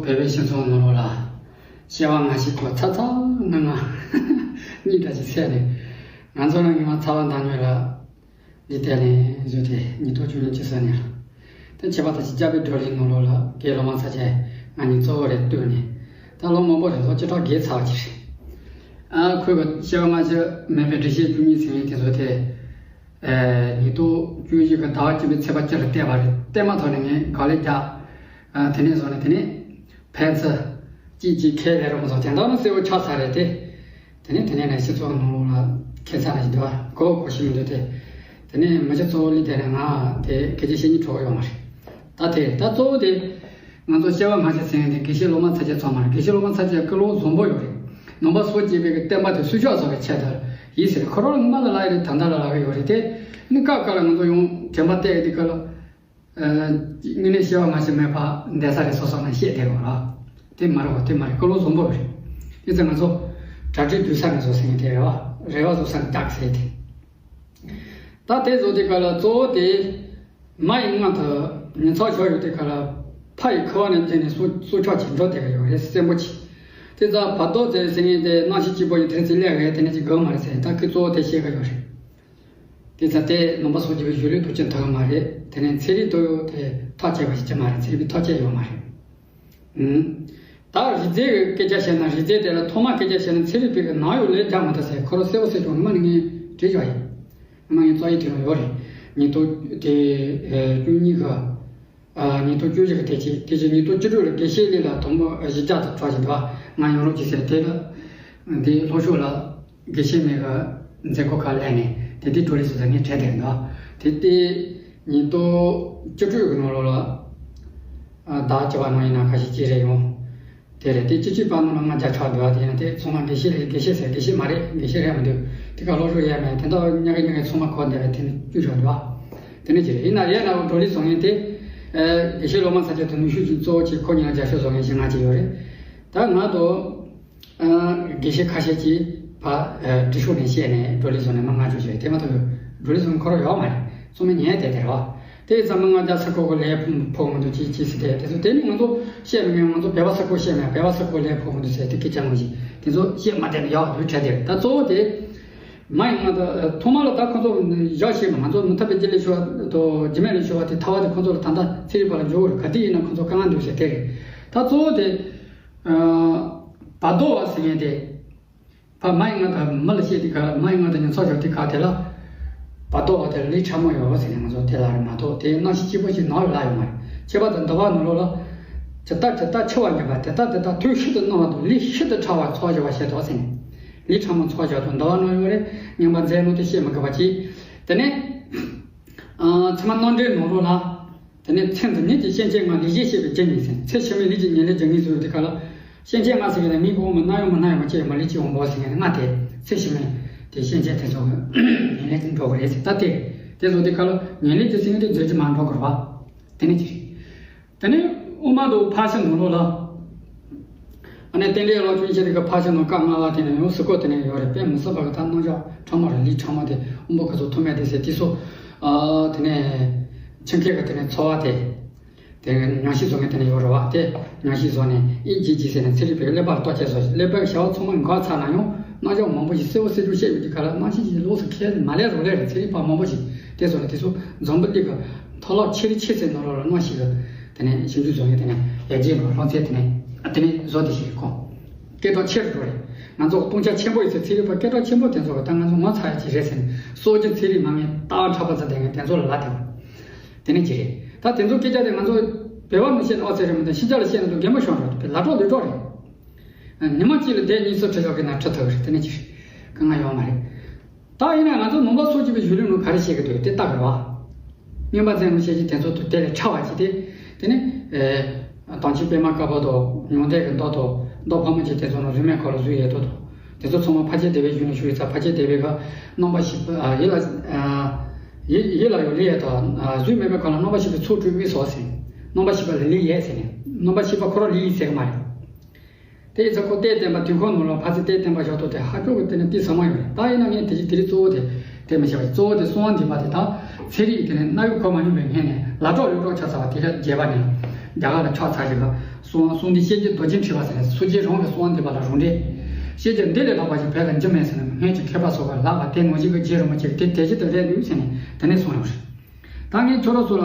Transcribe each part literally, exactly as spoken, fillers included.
བོད་པའི་སྤྱི་ཚོགས་ནང་ལོགས་ལ་སྐྱེ་བ་སྔ་ཕྱི་སྐོར་ཚ་ཚ་ང་ང་གཉིས་འདྲ་ཞིག་ཚད་ནས། ང་ཚོ་རང་གི་མ་ཚ་བ་འདང་ཉོས་ལ། འདི་དེ་ནས་བཟོས་ཏེ་ཉིས་སྟོང་བཅུ་གཉིས་ཀྱི་ས་ནས་ལ། དེ་བྱས་པ་དང་ཅི་རྒྱ་བའི་བགྲོ་གླེང་ནང་ལོགས་ལ་དགེ་སློབ་མ་ཚ་ཅན་ང་གཉིས་གཙོ་བོ་རེད་བསྟུན་ནས། ད་ལོ་མང་པོ་རེད། ལོ་བཅུ་ཕྲག་བརྒྱད་ཚར་བ་ཅིག་རེད། ཨ་ཁོས་གི་སྐྱེ་བ་སྔ་ཕྱི་མེད་པའི་འགྲེལ་བཤད་བཅུ་གཉིས་ཟེར་བའི་དེ་ཚོ་དེ། ཨ་ཉིས་སྟོང་བཅུ་བཞི་གི་ཟླ་བ་གཅིག་པའི་ཚེས་པ་བཅུ་ལ་བལྟས་པ་རེད། བལྟས་མ་ཐག་ནས་ངས་ག་ལེ་རྒྱག་ཨ་དེ་ནས་བཟུང་ནས་དེ་ནས་ཕན་ཚུན་གཅིག་གཅིག་ཁས་ལེན་རོགས་མ་སོང་། དེ་འདྲ་ནི་གསལ་བོ་ཆགས་ཚར་རེད་དེ། དེ་ནས་དེ་ནས་ནས་སྤྱི་ཚོགས་ནང་ལོགས་ལ་ཁྱད་མཚར་ཞིག་འདུག་གོ་གོ་ཤེས་མི་འདུག་དེ། དེ་ནས་མི་ཚེ་གཙོ་བོ་ལི་དེ་ནས་ང་དེ་སྐད་ཆ་བཤད་སྙིང་བྲོ་གི་ཡོད་མ་རེད། ད་དེ་ད་གཙོ་བོ་དེ། ང་ཚོ་སྐྱེ་བ་སྔ་ཕྱི་ཟེར་མཁན་དེ་དགེ་བཤེས་སློབ་མ་ཚ་ཅན་ཚང་མ་རེད། དགེ་བཤེས་སློབ་མ་ཚ་ཅན་ཀུན་སློང་བཟང་པོ་ཡོད་རེད། ནང་པ་སོ་སྐྱེས་པའི་གི་བསྟན་པ་དེ་སུ་ཕྱོགས་བཟོ་བའི་ཆེད་དུ་ཡིན་ཟེར། ཁོ་རང་ལ་སྔོན་མ་ལ་ལབ་ཡོད་རེད། ད་ལྟ་ལ་ལབ་གི་ཡོད་རེད་དེ། ནི་སྐབས་སྐབས་ལ་ང་ཚོ་ཡང་དྲན་པ་གཏད་དེ་སྐབས་ལ། དངོས་གནས་སྐྱེ་བ་སྔ་ཕྱི་མེད་པ་འདས་ས་རེད། སོ་སོ་ནས་བཤད་བསྡད་ཡོད་ར། དེ་མ་རེད་བ། དེ་མ་རེད། ཀུན་སློང་བཟང་པོ་རེད། དེ་ཚེ་ང་ཚོ་གྲ་སྒྲིག་སྡོད་ས་ནས་བཟོ་ཟེར་མཁན་དེ་རེད་བ། རེ་བ་བཟོ་ས་ནས་བཏགས་ཟེར་དེ། ད་དེ་བཟོ་དེ་ག་ལ་གཙོ་བོ་དེ། མ་ཡི་མངལ་དུ་ཉིན་ཚགས་བཞག་ཡོད་དེ་ག་ལ། ཕ་ཡི་ཁུ་བ་ནས་འཐེན་ནས་སྲོག་སྲོག་ཆགས་ཀྱི་འགྲོ་དེ་ག་ཡོད་རེད། སྲན་པོ་ཆེ། དེ་ཚ་བར་དོ་ཟེར་ཟེར་མཁན་དེ་སྣང་ཞིག་སྐྱིད་པོ་ཡི་དེ་ཚེ་ལས་རེད། དེ་ནས་ཅི་དགོས་མ་རེད་ཟེར། ད་ཁོས་གཙོ་བོ་དེ་བཤད་ག་ཡོད་རེད། དེ་ཚ་དེ་ནང་པ་སོ་སྐྱེས་པའི་གཞུང་ལུགས་ཐོག་ཅིག་འཐུས་མ་རེད། དེ་ནས་ཚན་རིག་ཐོག་ཡོད་དེ་ཐག་བཅད་པ་ཞིག་ཅི་མ་རེད། ཚན་རིག་པའི་ཐག་བཅད་ཡོད་མ་རེད། ཨུམ། ད་རིག་རྩལ་གྱི་སྐད་ཆ་བཤད་ན། རིག་རྩལ་དེ་ལ་ཐོག་མ་སྐད་ཆ་བཤད་ན་ཚན་རིག་པའི་གི་ནང་ཡོད་ལས་རྒྱག་མ་ཐུབ་ཟེར། ཁོ་རང་གསལ་བོ་གསལ་བྱུང་། སྔོན་མ་ནས་ངས་བྲིས་བཞག་ཡིན། སྔོན་མ་ངས་རྩ་ཡིག་དེ་རང་ཡོད་རེད། ཉིས་སྟོང་དེ་ཨེ་བཅུ་གཉིས་གི་ཨ་ཉིས་སྟོང་བཅུ་བཞི་གི་དེ་རྗེས། དེ་རྗེས་ཉིས་སྟོང་བཅུ་དྲུག་ལ་དགེ་བཤེས་ལི་ལ་དང་པོ་གཞི་རྒྱ་དང་གྲགས་ཤིག་འདུག་ང་ཡོང་རོགས་གྱིས་ཟེར། དེ་ལ་འདི་ལྷོ་ཕྱོགས་ལ་དགེ་བཤེས་མའི་གི་མཛད་སྒོ་ཁག་ལས་ནས་དེ་དེ་གྲོ་ལི་སུ་ཟ་ངས་བྲལ་བསྡད་འདུག་དེ་དེ་ཉིས་སྟོང་བཅུ་དྲུག་གི་ནང་ལོགས་ལ་ཨ་ཟླ་བ་བཅུ་པ་ནང་ཡིན་ན་ཁ་ཤས་ཅིག་རེད་ཡོང་། དེ་རེད། དེ་སྤྱི་སྤྱོད་པ་ནང་ལ་ང་རྒྱ་ཆགས་འདུག་དེ་ཡང་དེ་ཚང་མ་དགེ་བཤེས་རེད། དགེ་བཤེས་ཟེར། དགེ་བཤེས་མ་རེད། དགེ་བཤེས་རེད་མི་འདུག་དེ་ག་སློབ་ཕྲུག་ཡས་མས། དེ་འདྲ་ཉག་གི་ཉག་གི་ཚང་མ་གོ་བསྡད་པའི་དེ་ནི་བཅུ་ཞོག་འདུག་དེ་ནི་ཅི་རེད། ཡིན་ན་ཡས་ན་གྲོ་ལི་བཟོ་མཁན་དེ་ཨ་དགེ་བཤེས་སློབ་མ་ཚ་ཅན་དེ་ནུས་ཤུགས་ཀྱི་གཙོ་བོ་ཅིག་ཁོ་གཉིས་ལ་རྒྱབ་སྐྱོར་བཟོ་མཁན་ཞིག་ང་ཅིག་ཡོད་རེད། ད་ང་དང་ཨ་དགེ་བཤེས་ཁ་ཤས་ཀྱིས་ཕ་ཨ་འབྲི་ཤོག་ནས་བཤད་ནས་གྲོ་ལི་བཟོ་ནས་མ་ང་ཅིག་བྱས། དེ་མ་གཏོགས་གྲོ་ལི་བཟོ་མཁན་ཁོ་རང་ཡོད་མ་རེད། ཚང་མས་ཉན་བསྡད་དེ་རེད་བ། དེ་ཙམ་མ་ང་རྒྱ་ས་ཁོག་གི་ལས་ཕོག་མི་འདུག་ཅི་ཅི་ཟེར་དེ་དེ་ཚོ་དེ་ནི་ང་ཚོ་བཤད་མི་ངན། ང་ཚོ་བལ་བ་ས་ཁོག་བཤད་མི་བལ་བ་ས་ཁོག་ལས་ཕོག་མི་འདུག་ཟེར་དེ་སྐད་ཆ་ངོ་ཞིག་དེ་ཚོ་བཤད་མ་བསྡད་ན་ཡག་འདུག་དྲན་དེ། ད་གཙོ་བོ་དེ་མ་ཡིན་ང་ད་ཐོག་མ་ལ་ད་ཁོ་ཚོ་ཡག་བཤད་མ། ང་ཚོ་མུ་ཐབ་པའི་རྗེས་ལས་ཤོར་བ་དང་རྗེས་མ་ལས་ཤོར་བ་དེ་ཐ་བ་དེ་ཁོ་ཚོ་ལ་ད་ལྟ་ཚན་རིག་པ་ལ་འཇོག་དགོས་རེད། ག་དུས་ཡིན་ན་ཁོ་ཚོ་དཀའ་ངལ་འདུག་ཟེར་དེ་རེད། ད་གཙོ་བོ་དེ་བར་དོ་བ་ཟེར་མཁན་དེ། ཕ་མ་ཡིན་ང་དང་མི་ལ་བཤད་དེ་ག་མ་ཡིན་ང་དང་ཉིན་ཚོགས་ཞོག་དེ་ག་དེ་ལ་བར་དོ་བ་དེ་ལ་ལས་ཕྲ་མོ་ཡོད་ཟེར་ནས་ང་ཚོ་དེ་ལ་རེད་མ་གཏོགས་དེ་སྣང་ཞིག་སྐྱིད་པོ་ཞིག་ནང་ཡོད་ལ་ཡོད་མ་རེད། ཁྱད་པར་དུ་འདི་བ་ནང་ལོགས་ལ་ཇི་ལྟར་ཇི་ལྟར་འཆི་བར་འགྱུར་བ། དེ་ལྟར་དེ་ལྟར་དུས་ཤིན་ཏུ་རྣམ་པ་དང་ལས་ཤིན་ཏུ་ཕྲ་བ་ཚོགས་བཞག་པ་ཞེས་དོགས་ཟེར་ནས། ལས་ཕྲ་མོ་ཚོགས་བཞག་དང་འདི་བ་ནང་ཡོད་རེད། ངན་པ་མཛད་ནོ་དེ་བཤད་མི་དགོས་པ་ཅིག་དེ་ནས། ཨ་ཚད་མ་རྣམ་འགྲེལ་ནང་ལོགས་ལ། དེ་ནས་ཚེ་འདི་ཉིད་ཀྱི་སྐྱེ་མཆེད་ལྔ་ལས་བཞེད་བཤད་པའི་རྒྱུ་ཉིད་ཟེར། ཚེ་ཕྱི་མའི་ལས་ཀྱི་ཉེར་ལེན་རྒྱུ་ཉིད་ཟེར་བའི་དེ་ག་ལ། སྐྱེ་མཆེད་ལྔ་ཟེར་བའི་ནང་མི་གོ་མི་སྣང་ཡོང་མི་སྣང་ཡོང་མ་སྐྱེ་བའི་མ་ལུས་ཀྱི་དབང་པོ་ཟེར་མཁན་ལྔ་དེ། ཚེ་ཕྱི་མའི་དེ་སྐྱེ་མཆེད་དེ་ཚོ་གི་ཉེར་ལེན་དུ་འགྲོ་གི་རེད་ཟེར། ད་དེ་དེ་ཚོ་དེ་ག་ལ་ཉེར་ལེན་གྱི་ཟེར་མཁན་དེ་རྫས་ཀྱི་མ་འགྲོ་གི་རེད་བ། དེ་ནས་ཅི་རེད། དེ་ནས་དབུ་མ་དང་ཕར་ཕྱིན་ནང་ལོགས་ལ། ཨ་ནི་རྟེན་འབྲེལ་ལོ་ཆུང་ཆེ་དེ་ག་ཕར་ཕྱིན་ནང་བཀའ་ལྔ་པ་དེ་ནས་ཡང་ཟུར་བཀོད་དེ་ནས་ཡོད་རེད། དཔེ་མི་སྲིད་པ་གི་ད་རྣམ་གཞག་ཕྲ་མོ་རེད། ལས་ཕྲ་མོ་དེ་དབང་པོ་ག་ཚོད་ཐོབ་མེད་དེ་ཟེར་དེ་ཚོ། ཨ་དེ་ནས་ཆེད་མཁས་གི་དེ་ནས་འཚོ་བ་དེ། དེ་ཉམས་ཞིབ་བཟོ་མཁན་དེ་ནས་ཡོད་རེད་བ། དེ་ཉམས་ཞིབ་བཟོ་ནས་ཨིན་ཇི་ཇི་ཟེར་ནས་ཚན་རིག་པའི་ཀླད་པ་ལ་ལྟོ་ཆས་བཟོ་ཞིང་། ཀླད་པའི་བྱ་བ་ཚང་མ་འགག་ཚར་ན་ཡང་རྣམ་གཞག་མང་པོ་ཞིག་གསལ་བོ་གསལ་རྒྱུ་བཤད་པའི་དུས་ག་ལ་རྣམ་ཤེས་ཀྱི་ལོགས་སུ་ཁས་མ་ལེན་རོགས་ལས་རེད། ཚན་རིག་པ་མང་པོ་ཞིག་དེ་བཟོ་ནས་དེ་ཚོ་འཛམ་བུ་གླིང་གི་མཐོ་སློབ་ཆེ་རིགས་ཆེ་ཚད་ནང་ལོགས་ལ་རྣམ་ཤེས་ཀྱི་དེ་ནས་ཞིབ་འཇུག་བཟོ་མཁན་དེ་ནས་ཡར་རྒྱས་འགྲོ་སློབ་ཚན་དེ་ནས་ཨ་དེ་ནས་བཟོ་དེ་ཞིག་རེད་ཁོ། སྐད་གྲགས་ཆེ་རུ་འགྲོ་རེད། ང་ཚོ་སྟོང་ཆ་ཆེན་པོ་ཡོད་ཚད་ཚན་རིག་པ་སྐད་གྲགས་ཆེན་པོ་དེ་ཚོ་གི་ད་ང་ཚོ་ངོ་ཚ་ཡ་ཅིག་རེད་ཟེར་ནས་སྲོལ་རྒྱུན་ཚན་རིག་མ་ངན་སྟག་འཁྲབ་པ་ཚོ་དེ་ངས་དེ་ཚོ་ལ་ལབ་དེ་བ། དེ་ནས་ཅི་རེད། ད་དེ་ཚོ་སྐད་ཆ་དེ་ང་ཚོ་བོད་པ་མི་བཤད་ན་ཨོ་ཙེ་རེད་མི་འདུག་ཕྱི་རྒྱལ་ལ་བཤད་ན་ཚོ་རྒན་པོ་ཤོར་འགྲོ་དེ་ལ་གྲོགས་ལུས་གྲོགས་རེད། ཉི་མ་གཅིག་ལ་དེབ་གཉིས་གསུམ་ཁྲིད་ཆོག་གི་ན་ཁྲིད་ཐུབ་གི་རེད། དེ་ནས་ཅི་རེད། དཀའ་ངལ་ཡོང་མ་རེད། ད་ཡིན་ན་ང་ཚོ་ནང་པ་སོགས་ཀྱི་པའི་གཞུང་ལུགས་ནང་ག་རེ་བཤད་ཀྱི་འདུག་དེ་ལྟ་དགོས་བ། རྔན་པ་བཙན་ལུགས་བཤད་ཀྱི་དེ་ཚོ་དེ་ལས་ཕྲ་བ་ཅིག་དེ། དེ་ནི། ཨེ། དྭངས་ཆུ་པད་མ་དཀར་པོ་དང་མྱང་འདས་ཀྱི་མདོ་དང་མདོ་ཕལ་མོ་ཆེ་དེ་ཚོ་ནང་རིས་མེད་སྐོར་ལ་གཟུགས་ཡོད་དོ་དང་། དེ་ཚོ་ཚང་མ་ཕལ་ཆེར་སྡེ་པའི་གཞུང་ནས་ཞུ་ཡོད་ཙང་ཕལ་ཆེར་སྡེ་པའི་ག་རྣམ་པ་བཞི་པ་ཨ་ཡིད་ལ་ཨ་ཡིད་ཡིད་ལ་ཡོད་ལི་ཡས་དང་ཨ་གཟུགས་མེད་པའི་ག་ལ་རྣམ་པ་བཞི་པའི་ཚོགས་སྤྲུལ་དབུས་སོ་ཟེར། རྣམ་པ་བཞི་པ་ལ་ལི་ཡས་ཟེར་ནས་རྣམ་པ་བཞི་པ་ཁོ་རང་ལི་ཡས་ཟེར་གི་མ་རེད། དེ་ཡིན་ཙང་ཁོ་གཏེར་བསྟན་པ་དུས་འཁོར་ནང་ལ་ཕལ་ཆེར་གཏེར་བསྟན་པ་ཞབས་ཏོག་དེ་ཧ་ཅང་གི་དེ་ནས་དཔེ་ཟབ་མོ་ཡོད་རེད། ད་ཡིན་ན་ངས་དེ་རིང་དེ་རིང་གཙོ་བོ་དེ་དེ་མི་བྱ་བ་གཙོ་བོ་དེ་གསང་བ་འདུས་པ་དེ་དང་ཚན་རིག་དེ་ནས་གནའ་ཡོད་གོ་མ་མྱོང་བའི་སྔོན་ནས་ལ་གྲོགས་ལུས་གྲོགས་ཆགས་ཚར་བ་དེ་རིང་རྒྱས་པ་ནས་རྒྱ་གར་ལ་ཕྱོགས་ཚར་ཞིག་ལ། གསུང་གསུང་འདི་བཤད་རྒྱུད་རྡོ་རྗེ་ཕྲེང་བ་ཟེར་ནས་སོ་སྐྱེ་རང་གི་གསུང་འདི་པ་ལ་རུང་རེད། བཤད་རྒྱུད་འདི་ལས་ལྷག་པ་ཞིག་བོད་ལ་འགྱུར་མེད་ཟེར་ནས་སྔོན་གྱི་མཁས་པ་ཚོ་ག་ལགས་པ་དེ་ངོ་ཤེས་ཀྱི་རྗེས་རིང་མོ་ཅིག་དེ་དེ་བཞིན་དུ་རེད་འདུག་ཟེར་ནས་དེ་ནས་གསུངས་ཡོད་རེད། ད་ངས་ཁྱོད་རང་ཚོ་ལ་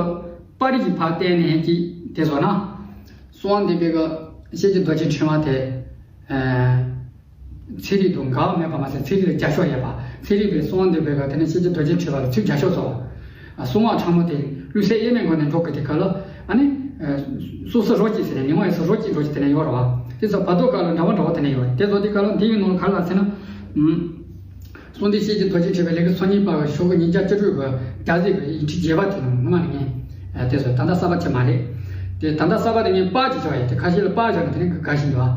པར་རིས་ཀྱི་ཕར་བལྟས་ནས་ཅིག་དེ་བཟོ་ན། གསུང་འདི་པའི་གི་བཤད་རྒྱུད་རྡོ་རྗེ་ཕྲེང་བ་དེ། ཚན་རིག་དང་འགལ་བ་མེད་པ་མ་ཟད་ཚན་རིག་ལ་རྒྱབ་སྐྱོར་ཡོད་པ། ཚན་རིག་པའི་གསུང་འདི་པའི་ག་དེ་ནས་བཤད་རྒྱུད་རྡོ་རྗེ་ཕྲེང་བ་ལ་ཚིག་རྒྱབ་སྐྱོར་ཚོགས་པ། གསུང་བ་ཕྲ་མོ་དེ་བློ་གསལ་དབྱེར་མེད་སྒོ་ནས་འགྲོ་དགོས་དེ་ག་ལ། ཨ་ནི། སོ་སོ་རོགས་གཅིག་ཟེར་ནས་ཉི་མ་ཡོད་སོ་རོགས་གཅིག་འགྲོ་གཅིག་དེ་ནས་ཡོད་རེད་བ། དེ་ཚོ་བར་དོ་ག་ལ་འདྲ་བ་འདྲ་བ་དེ་ནས་ཡོད་རེད། དེ་ཚོ་དེ་ག་ལ་འདི་ཡིན་ནོ་ག་ལ་ཟེར་ན། གསུང་འདི་བཤད་རྒྱུད་རྡོ་རྗེ་ཕྲེང་བའི་ལས་ཀྱི་སོ་གཉིས་པ་ཤོག་གུ་ཉིས་བརྒྱ་བཅུ་དྲུག་གི་རྒྱ་ཟིག་གི་ཡིག་ཕྲེང་རྒྱས་པ་དེ་ནང་སྔོན་མ་ནས་ངས་དེ་ཚོ་ད་ལྟ་གསར་པ་ཅིག་མ་རེད། དེ་ད་ལྟ་གསར་པ་དེ་ངས་པར་ཅིག་བཞག་ཡོད། དེ་ཁ་ཤས་ལ་པར་བཞག་ནས་དེ་ནས་དགའ་བཞིན་འདུག་ཨ།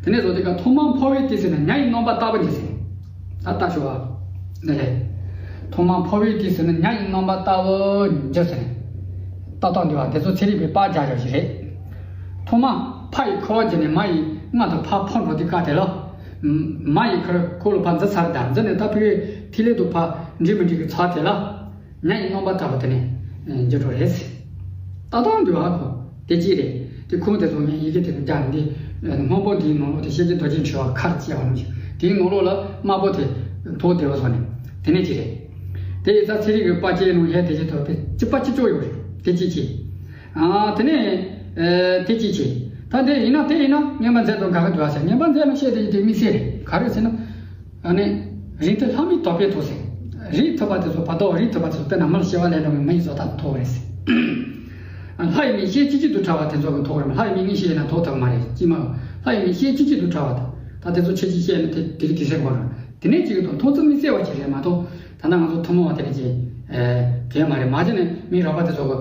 དེ་ནས་བཟོ་དེ་ག་ཐོག་མར་འཕོ་བའི་དུས་ཟེར་ནས་ཉ་ཡི་རྣམ་པར་བཏགས་པ་ཉིད་ཟེར། ད་ལྟ་ཞུ་བ་འདི་རེད། ཐོག་མར་འཕོ་བའི་དུས་ཟེར་ནས་ཉ་ཡི་རྣམ་པར་བཏགས་པ་ཉིད་ཟེར་ནས་ཏག་ཏག་འདུག་ཨ། དེ་ཚོ་ཚན་རིག་པའི་པར་རྒྱག་ཡག་ཞིག་རེད། ཐོག་མ་ཕ་ཡི་ཁུ་བ་བརྒྱུད་ནས་མ་ཡི་མངལ་དུ་ཕར་འཕོ་འགྲོ་དུས་སྐབས་དེ་ལ། མ་ཡི་ཁུ་ཁུ་ལ་ཕར་འཛུལ་ཚར་དང་འཛུལ་ནས་ད་ཕ་གིའི་ཐིག་ལེ་དུ་ཕར་འགྲིག་མི་འགྲིག་གི་ཚར་དེ་ལ། ཉ་ཡི་རྣམ་པར་བཏགས་པ་དེ་ནས་འགྱུར་འགྲོ་རེད། ཏག་ཏག་འདུག་ཨ་ཁོ། དེ་གཅིག་རེད། དེ་ཁུངས་དེ་ཚོ་ངས་ཡི་གེ་དེ་ཚོ་རྒྱག་ནས་འདི། སྔོན་པོ་འདིའི་ནང་ལོགས་དེ་བཤད་རྒྱུད་རྡོ་རྗེ་ཕྲེང་བ་ཁར་བཅད་པ་ནང་བཞིན་དེའི་ནང་ལོགས་ལ་དམར་པོ་དེ་ཐོག་བདེ་བ་བཟོ་ནས་དེ་ནས་ཅི་རེད། དེ་ཡི་ཚ་ཚན་རིག་གི་པར་ཅན་ནང་ཡས་དེ་ཅི་ཐོག་དེ་གཅིག་པ་གཅིག་ལྕོགས་ཡོད་རེད། དེ་གཅིག་གཅིག་ཨ་དེ་ནས་ཨེ་དེ་གཅིག་གཅིག་ད་དེ་ཡིན་ན་དེ་ཡིན་ན་ངན་པ་མཛད་དང་དགའ་གི་འདུག་ཨ་ཟེར། ངན་པ་མཛད་ན་བཤད་དེ་དེ་དམིགས་བསལ་རེད། ག་རེ་ཟེར་ན། ཨ་ནི། རིགས་མཐུན་ལྷ་མིའི་དོགས་པས་དོགས་ཟེར། རིགས་མཐུན་པ་དེ་ཚོ་བར་དོ་རིགས་མཐུན་པ་དེ་ཚོ་དཔེར་ན་མི་ལ་སྐྱེ་བ་ལེན་རུང་བའི་མི་ཡི་བཟོ་ལྟ་དོགས་རེད་ཟེར། ལྷ་ཡི་མིག་ཤེས་གཅིག་གཅིག་ཏུ་ཕྲ་བ་དེ་ཚོ་གི་དོགས་རེད། ལྷ་ཡི་མིག་གཉིས་ཤེས་ན་དོགས་ཐུབ་མ་རེད་ཅི་མ། ལྷ་ཡི་མིག་ཤེས་གཅིག་གཅིག་ཏུ་ཕྲ་བ་དང་ད་དེ་ཚོ་ཆེ་ཆེ་བཤད་ན་དེ་དེ་གི་དེ་སེམས་ཁོ་རང་དེ་ནས་གཅིག་གི་དོགས་མཐོང་ཚུལ་དམིགས་བསལ་བ་ཅིག་རེད་མ་གཏོགས་ད་ལྟ་ང་ཚོ་ཐུན་མོང་བ་དེ་རེད་ཅེས། གལ་མ་རེད། མ་གཞི་ནས་མི་རོགས་པ་དེ་ཚོ་གི་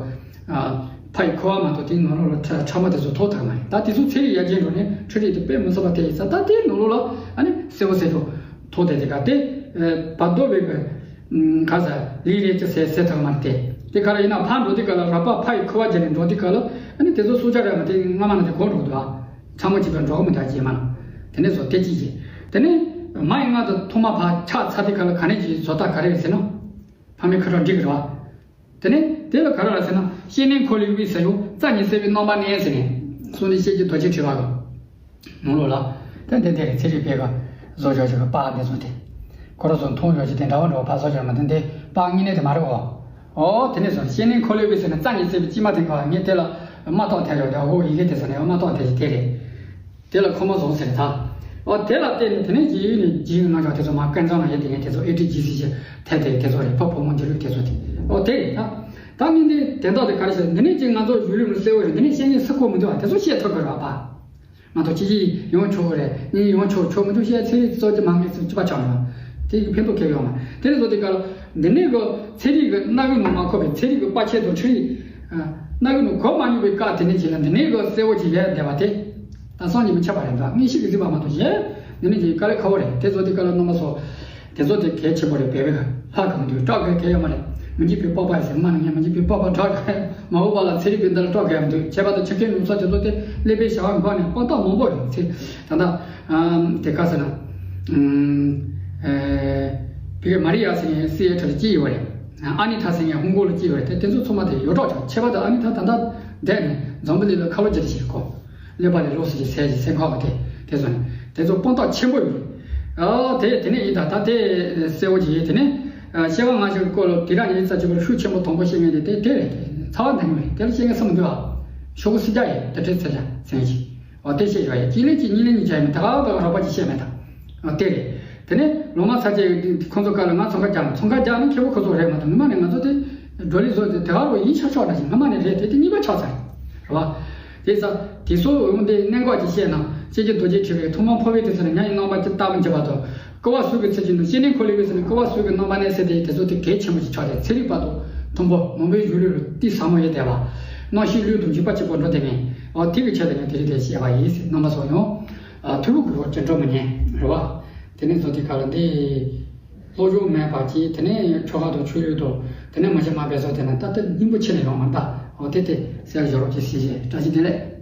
ཕ་ཡི་ཁུ་བ་མ་གཏོགས་དེའི་ནང་ལོགས་ལ་ཕྲ་ཕྲ་མོ་དེ་ཚོ་ཐོགས་ཐུབ་མ་རེད། ད་དེ་ཚོ་ཚན་རིག་ཡར་རྒྱས་འགྲོ་ནས་འཕྲུལ་རིག་དེ་དཔེ་མི་སྲིད་པ་དེ་ཡིན་ཙང་ད་དེའི་ནང་ལོགས་ལ་ཨ་ནི་གསལ་བོ་གསལ་ཐོག་ཐོགས་དེ་དེ་ག་དེ་བར་དོ་བའི་གི་ག་ས་ལི་རེད་ཅེས་ཟེར་ཟེར་ཐུབ་མ་རེད། དེ་དེ་ག་ལ་ཡིན་ན་ཕར་འགྲོ་དུས་ག་ལ་རོགས་པ་ཕ་ཡི་ཁུ་བ་བརྒྱབ་ནས་འགྲོ་དུས་ག་ལ་ཨ་ནི་དེ་ཚོ་སྲོག་ཆགས་རེད་མ་དེ་སྔ་མ་ན་དེ་གོ་འགྲོ་གི་འདུག་ཨ། ཚང་མ་གཅིག་པ་འགྲོ་གི་མི་འདུག་ཅེས་མ་ན། དེ་ནས་བཟོ་དེ་གཅིག་བྱས། དེ་ནས་མ་ཡི་མངལ་དུ་ཐོག་མ་ཕར་ཆགས་ཚར་དུས་ག་ལ་ག་ནས་ཀྱི་བཟོ་ལྟ་ག་རེ་རེད་ཟེར་ན། ཕ་མའི་ཁ་གྲངས་འགྲིག་གི་རེད་བ། དེ་ནས་དེ་ལ་ག་རེ་ལ་ཟེར་ན་བཤེས་གཉེན་འཁོར་ལོའི་དབུས་སུ་ཡང་རྩ་ཉི་ཚེ་བའི་རྣམ་པ་གནས་ཟེར་ནས་གསུངས་ནས་བཤད་རྒྱུད་རྡོ་རྗེ་ཕྲེང་བ་གི་ནང་ལོགས་ལ། དེ་འདི་འདི་རེད། ཚན་རིག་པས་ག་བཟོ་བྱ་ཞིག་གི་པར་འདི་ཚོ་དེ་ཁོ་རང་ཚོ་མཐོང་བྱ་ཞིག་དེ་འདྲ་བ་འདྲ་བ་ཕར་བཟོ་བྱ་མ་དེ་འདི་པར་དངོས་གནས་དེ་མ་རེད་གོ། ཨོ་དེ་ནས་བཟོ་བཤེས་གཉེན་འཁོར་ལོའི་དབུས་ཟེར་ནས་རྩ་ཉི་ཚེ་བའི་དཀྱིལ་མ་དེ་ག་ངས་དེ་ལ་མ་གཏོགས་དེ་ཡོད་དེ་ཨོ་ཡི་གེ་དེ་ཟེར་ནས་མ་གཏོགས་དེ་ཞིག་དེ་རེད། དེ་ལ་ཁོ་མོ་བཟུང་ཟེར་ད། ཨོ་དེ་ལ་བརྟེན་ནས་དེ་ནས་རྗེས་ནས་རྗེས་ཀྱི་རྣམ་གཞག་དེ་ཚོ་མ་ཀུན་བཟང་ལ་ཡོད་དེ་ངས་དེ་ཚོ་ཨེ་ཏི་ཇི་སི་ཞེས་ཐད་དེ་དེ་ཚོ་རེད། ཕ་བུ་མོ་འདི་ལུགས་དེ་ཚོ་དེ། ཨོ་དེ་རེད་ད། ད་ངས་འདི་དེ་དག་དེ་ག་རེ་བྱས་འདི་ནས་ཅིག་ང་ཚོ་གཞུང་ལུགས་ནས་གསལ་བོ་རེད། འདི་ནས་བཤད་ཉན་སུ་གོ་མི་འདུག་ཨ། དེ་ཚོ་བཤད་ཐུབ་ཀྱི་རེད་པ། ང་ཚོ་ཅི་ཅི་ཡོང་ཆོག་གི་རེད། གཉིས་ཡོང་ཆོག་ཆོག་མི་འདུག་བཤད་ཚན་རིག་གཙོ་ཆེ་མ་ངས་ཚོ་ཅི་པ་ཆགས་མ། དེ་གི་ཕན་ཐོགས་ཁེལ་ཡོང་མ། དེ་ནས་བཟོ་དེ་ག་ལ་འདི་ནས་གི་ཚན་རིག་གི་སྣ་ཁུག་ནང་མ་ཁོ་བའི་ཚན་རིག་གི་པ་ཆེ་དང་ཁྲི་རིག་སྣ་ཁུག་ནང་གོ་མ་མྱོང་བའི་སྐབས་དེ་ནས་ཅིག་ལ་འདི་ནས་གི་གསལ་བོ་ཅིག་ཡལ་བསྡད་པ་དེ། ད་སང་ཉིན་མི་ཆད་པ་རེད་འདུག་ངས་ཤིག་གི་གཟིགས་པ་མ་གཏོགས་གཞན། འདི་ནི་ཅིག་དཀའ་ལས་ཁག་པོ་རེད། དེ་ཚོ་དེ་དཀའ་ལས་གནང་མ་སོང་། དེ་ཚོ་དེ་གལ་ཆེན་པོ་རེད། བེ་བེ་ལྷག་གམ་འདུག་སྐྲག་དགོས་གལ་ཡོད་མ་རེད། མི་འཇིགས་པའི་པགས་པ་ཟེར་མ་ནི་ངས་མི་འཇིགས་པའི་པགས་པ་སྐྲག་གི་མ་འོངས་པ་ལ་ཚན་རིག་པའི་འདི་ལ་སྐྲག་གི་ཡོད་མི་འདུག་ཁྱད་པར་དུ་ཆུ་ཁའི་ལུགས་སྲོལ་དེ་ཚོ་དེ་ཀླད་པའི་བྱ་བ་འཕངས་ནས་དཔང་རྟགས་མང་པོ་རེད་ཚེ། ད་ལྟ་དེ་ག་ཟེར་ན། བི་གེ་མ་རི་ཡ་ཟེར་མཁན་སི་ཨེ་ཊི་ལ་སྐྱེས་ཡོད་རེད། ཨ་ནི་ཐ་ཟེར་མཁན་ཧོང་ཀོང་ལ་སྐྱེས་ཡོད་རེད། དེ་དེ་ཚོ་ཚང་མ་དེ་ཡོད་གྲགས་ཆགས། ཁྱད་པར་དུ་ཨ་ནི་ཐ་ད་ལྟ་བསྡད་ནས་འཛམ་བུ་གླིང་ལ་ཁ་ལོ་བརྒྱབ་བཞག་གོ། ཀླད་པ་ལས་ལོགས་སུ་ཅིག་ཟེར་ཅིག་སེམས་ཁམས་ཀྱི་དེ་དེ་ཚོ་ནི་དེ་ཚོ་དཔང་རྟགས་ཆེན་པོ་ཡོད་རེད། ཨོ་དེ་དེ་ནས་ཡིན་ད་ད་དེ་གསལ་བོ་ཅིག་ཡིན། དེ་ནས་བཤད་པ་ང་ཞིག་གི་སྐོར་ལ་དེ་རང་ཉིད་རྩ་གཅིག་པར་ཤུགས་ཆེན་པོ་དང་པོ་བཤད་མཁན་དེ་དེ་དེ་རེད། དེ་ཚ་བ་འདི་མེད་དེ་ལ་བཤད་མཁན་སུ་མི་འདུག་ཨ། ཤོག་གུ་སི་རྒྱ་ཡིན་དེ་འདྲའི་ཚད་ཆ་ཟེར་ཅིག་ཨོ་དེ་བཤད་ཡོད་ཡ། གཅིག་ལས་གཅིག་གཉིས་ལས་གཉིས་བྱ་ཡིན་ད་ག་ད་ག་རོགས་པ་ཅིག་བཤད་མེད་ད། ཨོ་དེ་རེད། དེ་ནས་ལོ་མ་ཚ་ཅེ་ཁོང་ཚོ་ག་ལ་ང་ཚོང་ཁ་རྒྱག་ན་ཚོང་ཁ་རྒྱག་ན་ཁྱེད་པོ་ཁོ་ཚོ་རེད་མ་གཏོགས་མི་མ་ནས་ང་ཚོ་དེ་འགྲོ་ལི་བཟོ་དེ་དེ་ག་རོགས་ཡིན་ཆ་ཆོག་ད་ཞིག་མི་མ་ནས་རེད། དེ་དེ་གཉིས་པ་ཆགས་ཚར་རེད་བ། དེ་ས་དེ་ཚོ་འོང་དེ་གནད་འགག་ཅིག་བཤད་ན་ཅེ་ཀྱི་རྡོ་རྗེ་ཁྲི་བའི་ཐོག་མར་འཕོ་བའི་དུས་སུ་ནི་ཉ་ཡི་རྣམ་པ་ཅིག་བཏགས་པ་འཇུག་པ་དང་། ཀུ་བ་སུ་གི་ཚུལ་བཞིན་དུ་བཤེས་གཉེན་འཁོར་ལོའི་དབུས་སུ་ནི་ཀུ་བ་སུ་གི་རྣམ་པ་གནས་ཟེར་ཏེ་དེ་ཚོ་དེ་གལ་ཆེན་པོ་ཞིག་ཆགས་ཏེ་ཚན་རིག་པ་དང་མཐུན་པོ་མང་པོའི་གཞུང་ལུགས་ལ་གཏིང་ཟབ་མོ་ཡོད་བསྡད་པ། རྣམ་ཤེས་ཀླུའི་དང་འཇིགས་པ་གཅིག་པུ་འགྲོ་བསྡད་མཁན། འོ་དེ་གི་ཆེད་དུ་ངས་དེ་རིང་དེ་བཤད་པ་ཡིན་ཟེར། རྣམ་པ་ཚོ་ཡང་ཐུ་བོ་གི་རོགས་ཅན་འགྲོ་མི་ཉན་རེད་བ། དེ་ནས་ཚོ་དེ་ག་ལ་འདི་སློབ་སྦྱོང་མེད་པ་གཅིག་དེ་ནས་ཆོ་ག་དང་ཆོས་ལུགས་དང་དེ་ནས་མ་བྱས་མ་འབད་སོགས་དེ་ན་ད་ལྟ་སྙིང་པོ་ཆེ་ནས་ཡོང་མ་ད། འོ་དེ་དེ་གསལ་བཞག་རོགས་ཀྱི་སྲིད་ཞེས་བཀྲ་ཤིས་བདེ་ལེགས།